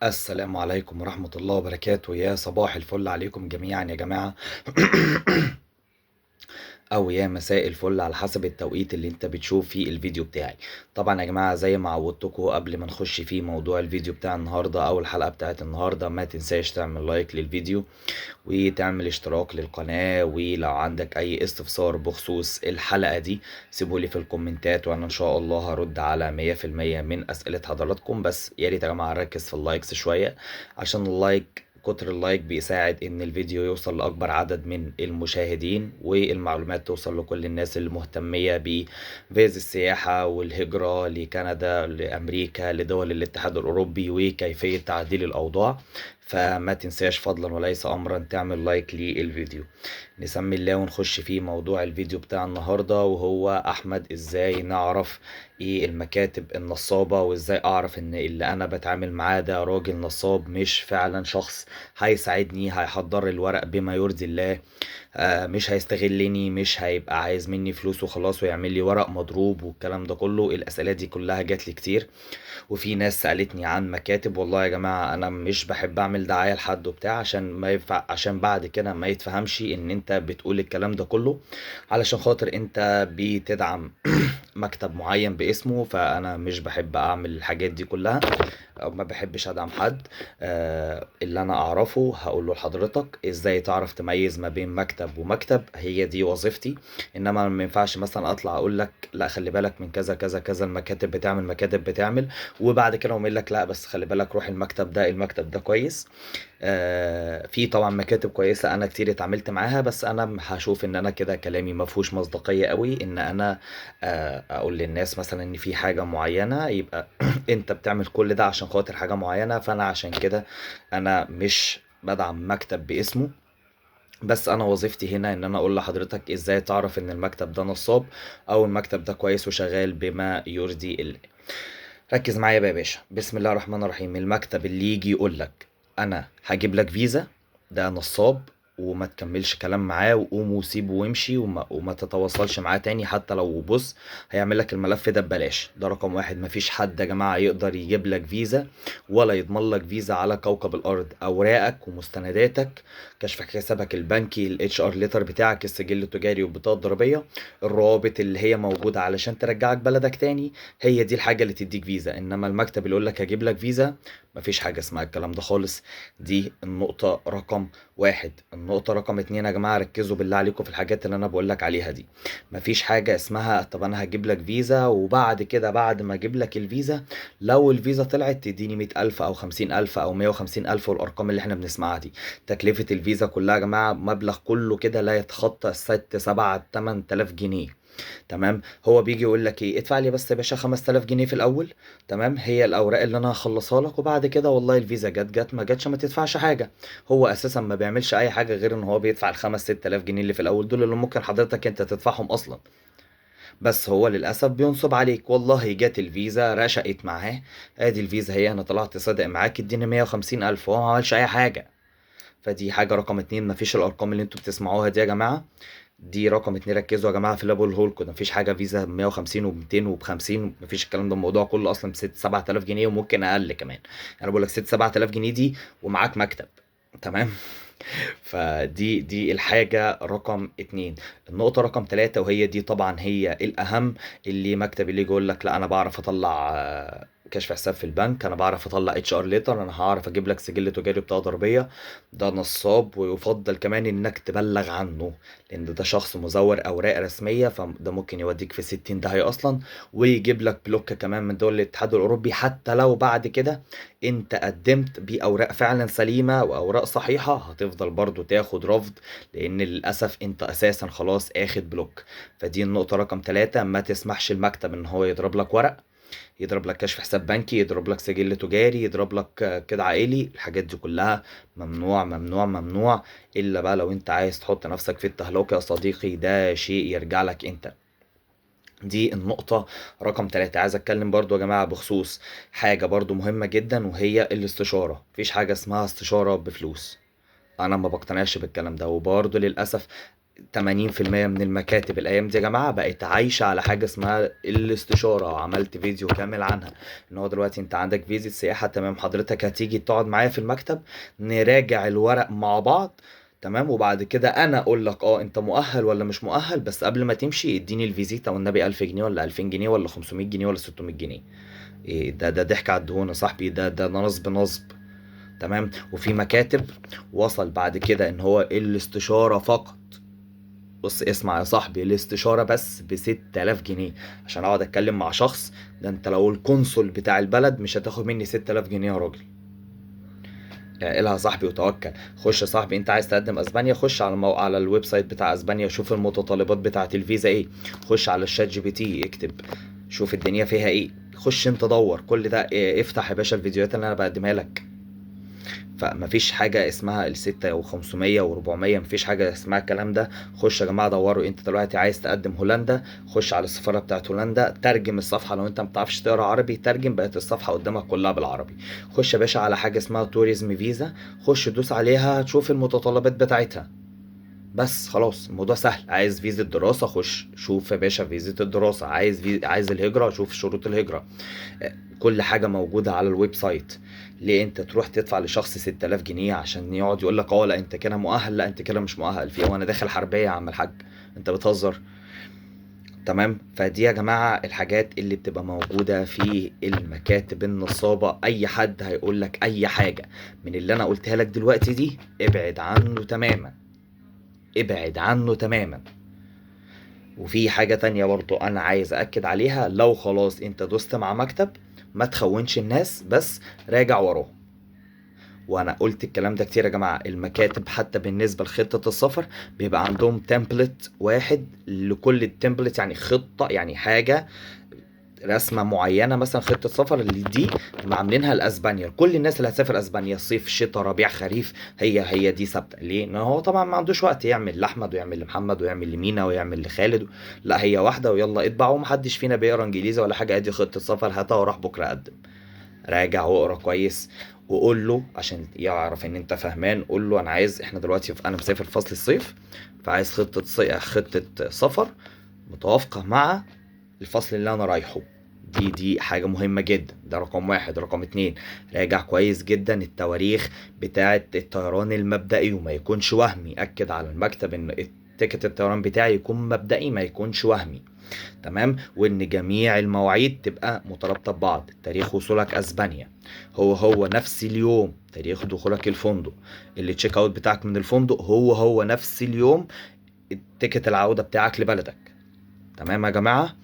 السلام عليكم ورحمة الله وبركاته. يا صباح الفل عليكم جميعا يا جماعة، أو يا مساء الفل على حسب التوقيت اللي انت بتشوف فيه الفيديو بتاعي. طبعا يا جماعة زي ما عودتكم قبل ما نخش في موضوع الفيديو بتاع النهاردة أو الحلقة بتاعت النهاردة، ما تنساش تعمل لايك للفيديو وتعمل اشتراك للقناة، ولو عندك أي استفسار بخصوص الحلقة دي سيبولي في الكومنتات وأنا إن شاء الله هرد على 100% من أسئلة حضراتكم. بس يا ريت يا جماعة نركز في ال likes شوية، عشان ال like كتر ال like بيساعد ان الفيديو يوصل لاكبر عدد من المشاهدين والمعلومات توصل لكل الناس اللي مهتمية بفيز السياحة والهجرة لكندا لامريكا لدول الاتحاد الاوروبي وكيفية تعديل الاوضاع. فما تنساش فضلا وليس امرا تعمل like للفيديو. نسمي الله ونخش في موضوع الفيديو بتاع النهاردة، وهو احمد ازاي نعرف ايه المكاتب النصابة، وازاي اعرف ان اللي انا بتعامل معاه ده راجل نصاب مش فعلا شخص هيساعدني، هيحضر الورق بما يرضي الله، مش هيستغلني، مش هيبقى عايز مني فلوس وخلاص ويعمل لي ورق مضروب والكلام ده كله. الاسئلة دي كلها جات لي كتير، وفي ناس سألتني عن مكاتب. والله يا جماعة انا مش بحب اعمل دعاية لحد وبتاع، عشان ما ينفع، عشان بعد كده ما يتفهمش ان انت بتقول الكلام ده كله علشان خاطر انت بتدعم مكتب معين باسمه. فانا مش بحب اعمل الحاجات دي كلها، او ما بحبش ادعم حد. اللي انا اعرفه هقوله لحضرتك، ازاي تعرف تميز ما بين مكتب ومكتب، هي دي وظيفتي. انما ما ينفعش مثلا اطلع اقول لك لا خلي بالك من كذا كذا كذا، المكاتب بتعمل، مكاتب بتعمل، وبعد كده اقوم لك لا بس خلي بالك روح المكتب ده، المكتب ده كويس. في طبعا مكاتب كويسة انا كتير اتعاملت معاها، بس انا هشوف ان انا كده كلامي ما فيهوش مصداقية قوي، ان انا اقول للناس مثلا ان في حاجة معينة، يبقى انت بتعمل كل ده عشان خاطر حاجة معينة. فانا عشان كده انا مش بدعم مكتب باسمه، بس انا وظيفتي هنا ان انا اقول لحضرتك ازاي تعرف ان المكتب ده نصاب او المكتب ده كويس وشغال بما يرضي الله. ركز معايا بقى يا باشا، بسم الله الرحمن الرحيم. المكتب اللي يجي يقول لك انا هجيب لك فيزا ده نصاب، وما تكملش كلام معاه، وقوم وسيبه وامشي، وما تتواصلش معاه تاني، حتى لو بص هيعمل لك الملف ده ببلاش. ده رقم واحد. مفيش حد يا جماعة يقدر يجيب لك فيزا ولا يضمن لك فيزا على كوكب الأرض. أوراقك ومستنداتك، كشف حسابك البنكي، ال HR letter بتاعك، السجل التجاري والبطاقة الضريبية، الروابط اللي هي موجودة علشان ترجعك بلدك تاني، هي دي الحاجة اللي تديك فيزا. إنما المكتب اللي يقول لك هجيب لك فيزا، مفيش حاجة اسمها الكلام ده خالص. دي النقطة رقم واحد. النقطة رقم 2 يا جماعة، ركزوا بالله عليكم في الحاجات اللي أنا بقول لك عليها دي. مفيش حاجة اسمها طب أنا هجيب لك فيزا وبعد كده بعد ما أجيب لك الفيزا لو الفيزا طلعت تديني 100,000 أو 50,000 أو 150,000 والأرقام اللي إحنا بنسمعها دي. تكلفة الفيزا كلها يا جماعة مبلغ كله كده لا يتخطى 6 7 8000 جنيه. تمام؟ هو بيجي يقول لك ايه، ادفع لي بس يا باشا 5000 جنيه في الاول، تمام، هي الاوراق اللي انا هخلصها لك، وبعد كده والله الفيزا جت جت، ما جتش ما تدفعش حاجة. هو اساسا ما بيعملش اي حاجة غير ان هو بيدفع الخمس ست آلاف جنيه اللي في الاول دول اللي ممكن حضرتك انت تدفعهم اصلا، بس هو للاسف بينصب عليك. والله جت الفيزا رشقت معاه، ادي الفيزا هي انا طلعت صادق معاك، اديني 150,000، وهو ما عملش اي حاجة. فدي حاجة رقم 2. مفيش الارقام اللي انتوا بتسمعوها دي يا جماعة، دي رقم 2. ركزوا يا جماعة في اللي بقوله لكم ده، مفيش حاجة فيزا ب 150 وب 200 وب 50، مفيش الكلام ده. الموضوع كله اصلا ب 6 7000 جنيه وممكن اقل كمان. انا بقول لك 6 7000 جنيه دي ومعاك مكتب، تمام؟ فدي الحاجة رقم 2. النقطة رقم 3، وهي دي طبعا هي الاهم، اللي مكتب اللي يقول لك لا انا بعرف اطلع كشف حساب في البنك، انا بعرف اطلع HR letter، انا هعرف اجيب لك سجل تجاري بطاقة ضريبية، ده نصاب، ويفضل كمان انك تبلغ عنه، لان ده شخص مزور اوراق رسمية، فده ممكن يوديك في 60 داهية اصلا، ويجيب لك block كمان من دول الاتحاد الاوروبي. حتى لو بعد كده انت قدمت باوراق فعلا سليمة واوراق صحيحه، هتفضل برضو تاخد رفض، لان للاسف انت اساسا خلاص اخد block. فدي النقطة رقم 3. ما تسمحش المكتب ان هو يضرب لك ورق، يضرب لك كشف حساب بنكي، يضرب لك سجل تجاري، يضرب لك كده عائلي، الحاجات دي كلها ممنوع ممنوع ممنوع، الا بقى لو انت عايز تحط نفسك في التهلوكة يا صديقي، ده شيء يرجع لك انت. دي النقطة رقم 3. عايز اتكلم برضو يا جماعة بخصوص حاجة برضو مهمة جدا، وهي الاستشارة. مفيش حاجة اسمها استشارة بفلوس، انا ما بقتنعش بالكلام ده. وبرضو للأسف 80% من المكاتب الايام دي يا جماعة بقت عايشه على حاجة اسمها الاستشارة، وعملت فيديو كامل عنها. ان هو دلوقتي انت عندك فيزا سياحة، تمام، حضرتك هتيجي تقعد معايا في المكتب نراجع الورق مع بعض، تمام، وبعد كده انا اقول لك انت مؤهل ولا مش مؤهل، بس قبل ما تمشي اديني الفيزيتا والنبي 1000 جنيه ولا 2000 جنيه ولا 500 جنيه ولا 600 جنيه. إيه ده ضحك على الدهون يا صاحبي، ده نصب نصب، تمام. وفي مكاتب وصل بعد كده ان هو الاستشارة فقط، بص اسمع يا صاحبي، الاستشارة بس ب6000 جنيه عشان اقعد اتكلم مع شخص، ده انت لو القنصل بتاع البلد مش هتاخد مني 6000 جنيه يا راجل. اعقلها يا صاحبي وتوكل. خش يا صاحبي، انت عايز تقدم اسبانيا، خش على على ال website بتاع اسبانيا، شوف المتطلبات بتاعه الفيزا ايه، خش على ال ChatGPT اكتب شوف الدنيا فيها ايه، خش انت دور كل ده، افتح يا باشا الفيديوهات اللي انا بقدمها لك. فمفيش حاجة اسمها الستة وخمسمية وربعمية، مفيش حاجة اسمها الكلام ده. خش يا جماعة دوروا، انت دلوقتي عايز تقدم هولندا، خش على السفارة بتاعت هولندا، ترجم الصفحة، لو انت ما بتعرفش تقرا عربي ترجم، بقت الصفحة قدامك كلها بالعربي. خش يا باشا على حاجة اسمها tourism visa، خش دوس عليها تشوف المتطلبات بتاعتها، بس خلاص الموضوع سهل. عايز فيزا دراسة، خش شوف يا باشا فيزا الدراسة، عايز الهجرة، شوف شروط الهجرة، كل حاجة موجودة على ال website. ليه انت تروح تدفع لشخص 6000 جنيه عشان يقعد يقول لك لا انت كده مؤهل، لا انت كده مش مؤهل، في وانا داخل حربية يا عم الحاج، انت بتهزر، تمام. فدي يا جماعة الحاجات اللي بتبقى موجودة في المكاتب النصابة. اي حد هيقول لك اي حاجة من اللي انا قلتها لك دلوقتي دي ابعد عنه تماما، ابعد عنه تماما. وفي حاجة تانية برضو انا عايز اكد عليها، لو خلاص انت دوست مع مكتب ما تخونش الناس، بس راجع وراهم. وانا قلت الكلام ده كتير يا جماعة، المكاتب حتى بالنسبة لخطة السفر بيبقى عندهم template واحد لكل ال template، يعني خطة، يعني حاجة رسمة معينة، مثلا خطة سفر اللي دي عاملينها لاسبانيا، كل الناس اللي هتسافر اسبانيا صيف شتاء ربيع خريف، هي دي ثابتة. ليه؟ لان هو طبعا ما عندوش وقت يعمل لاحمد ويعمل لمحمد ويعمل لمينا ويعمل لخالد، لا هي واحدة ويلا اطبع، ومحدش فينا بيقرا انجليزي ولا حاجة، ادي خطة سفر هاتها وراح بكرة اقدم. راجع واقرا كويس، وقول له عشان يعرف ان انت فهمان، قول له انا عايز، احنا دلوقتي انا مسافر فصل الصيف، فعايز خطة سفر متوافقة مع الفصل اللي انا رايحة، دي حاجة مهمة جدا، ده رقم واحد. رقم اتنين، راجع كويس جدا التواريخ بتاعة الطيران المبدئي وما يكونش وهمي، اكد على المكتب ان ticket الطيران بتاعي يكون مبدئي ما يكونش وهمي، تمام، وان جميع المواعيد تبقى مترابطة ببعض، تاريخ وصولك اسبانيا هو نفس اليوم تاريخ دخولك الفندق، اللي check out بتاعك من الفندق هو نفس اليوم ال ticket العودة بتاعك لبلدك، تمام يا جماعة.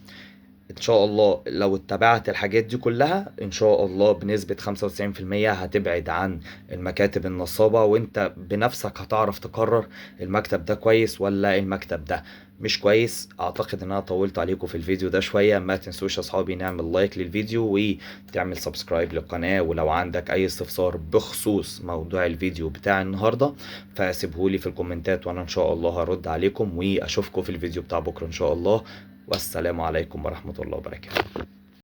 ان شاء الله لو اتبعت الحاجات دي كلها ان شاء الله بنسبة 95% هتبعد عن المكاتب النصابة، وانت بنفسك هتعرف تقرر المكتب ده كويس ولا المكتب ده مش كويس. اعتقد ان انا طولت عليكم في الفيديو ده شوية، ما تنسوش يا اصحابي نعمل like للفيديو وتعمل subscribe للقناة، ولو عندك اي استفسار بخصوص موضوع الفيديو بتاع النهاردة فسيبهولي في الكومنتات وانا ان شاء الله هرد عليكم، واشوفكم في الفيديو بتاع بكرة ان شاء الله. والسلام عليكم ورحمة الله وبركاته.